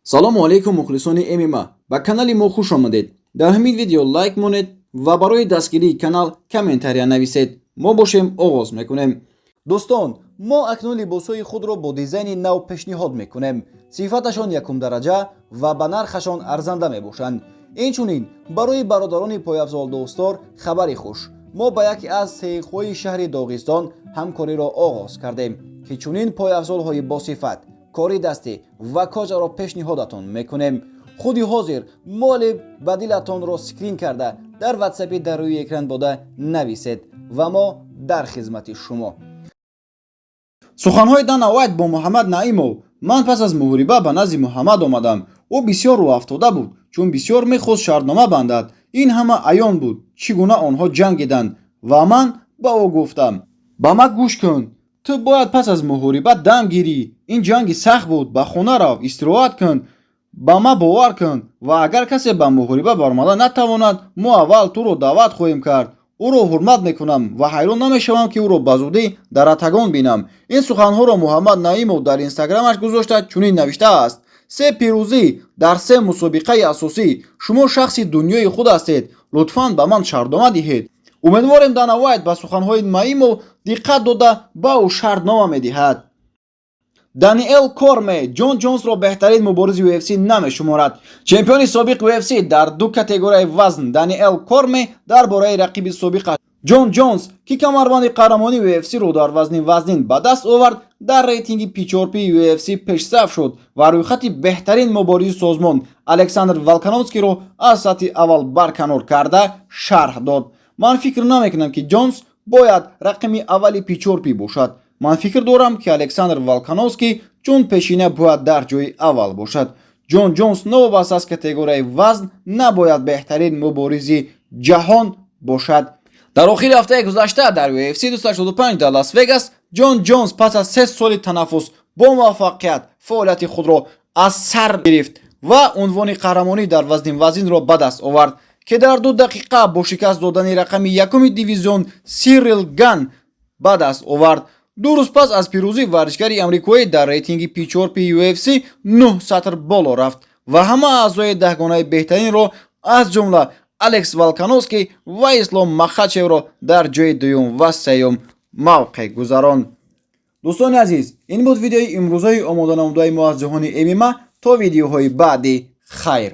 Салому алейкум, мухлисони ММА, ба канали мо хуш омадед. Дар ҳамин видео лайк монед ва барои дастгирии канал комментария нависед. Мо бошем, оғоз мекунем. Дӯстон, мо акнун либосҳои худро бо дизайни нав пешниҳод мекунем. Сифаташон якумдараҷа ва ба нархашон арзанда мебошанд. Инчунин барои бародарони пойафзолдӯстдор хабари хуш: мо ба яке аз сехҳои шаҳри Доғистон ҳамкориро оғоз кардем, ки чунин пойафзолҳои босифат, кори дастӣ ва кожаро пешниҳодатон мекунем. Худи ҳозир моли ба дилатонро скрин карда, дар ватсапи дар рӯи экран бода нависед ва мо дар хизмати шумо. Суханҳои Дана Уайт бо Муҳаммад Наимов: «Ман пас аз муҳориба ба назди Муҳаммад омадам. Ӯ бисёр рӯҳафтода буд, чун бисёр мехост шартнома бандад. Ин ҳама аён буд, чӣ гуна онҳо ҷангиданд. Ва ман ба ӯ гуфтам: ба ман гӯш кун, ту бояд пас аз муҳориба дам гирӣ. Ин ҷанги сахт буд. Ба хона рав, истироҳат кун. Ба ман бовар кун ва агар касе ба муҳориба баромада натавонад, мо аввал туро даъват хоҳем кард. Ӯро ҳурмат мекунам ва ҳайрон намешавам, ки ӯро ба зудӣ дар октагон бинам». Ин суханҳоро Муҳаммад Наимов дар инстаграмаш гузошта, чунин навиштааст: «Се пирӯзӣ дар се мусобиқаи асосӣ. Шумо шахси дунёи худ ҳастед. Лутфан ба ман шартнома диҳед». Умедворем, Дана Вайт ба суханҳои Наимов диққат дода, ба ӯ шартнома медиҳад. Даниэл Корме Ҷон Ҷонсро беҳтарин муборизи UFC намешуморад. Чемпиони собиқ UFC дар ду категорияи вазн Даниэл Корме дар бораи рақиби собиқаш Ҷон Ҷонс, ки камарбанди қаҳрамонии UFC-ро дар вазни вазнин ба даст овард, дар рейтинги P4P UFC пешсаф шуд ва рӯйхати беҳтарин муборизи созмон Александр Волкановскиро аз сатҳи аввал барканор карда, шарҳ дод: «Ман фикр намекунам, ки Ҷонс бояд рақами аввали P4P бошад. Ман фикр дорам, ки Александр Волкановский чун пешина бояд дар ҷои аввал бошад. Ҷон Ҷонс новобаста аз категорияи вазн набояд беҳтарин муборизи ҷаҳон бошад». Дар охири ҳафтаи гузашта дар UFC 285 дар Лас Вегас Ҷон Ҷонс пас аз 3 соли танаффус бо муваффақият фаъолияти худро аз сар гирифт ва унвони қаҳрамонӣ дар вазни вазнинро ба даст овард, ки дар 2 дақиқа бо шикаст додани рақами якуми дивизион Сирил Ган ба даст овард. 2 рӯз пас аз пирӯзӣ варзишгари амрикоӣ дар рейтинги P4P UFC 9 сатр боло рафт ва ҳама аъзои даҳгонаи беҳтаринро, аз ҷумла Алекс Волкановский ва Ислом Махачевро, дар ҷои дуюм ва сеюм мавқеъ гузаронд. Дӯстони азиз, ин буд видеои имрӯзаи омоданамудаи мо аз ҷаҳони ММА. То видеоҳои баъдӣ хайр.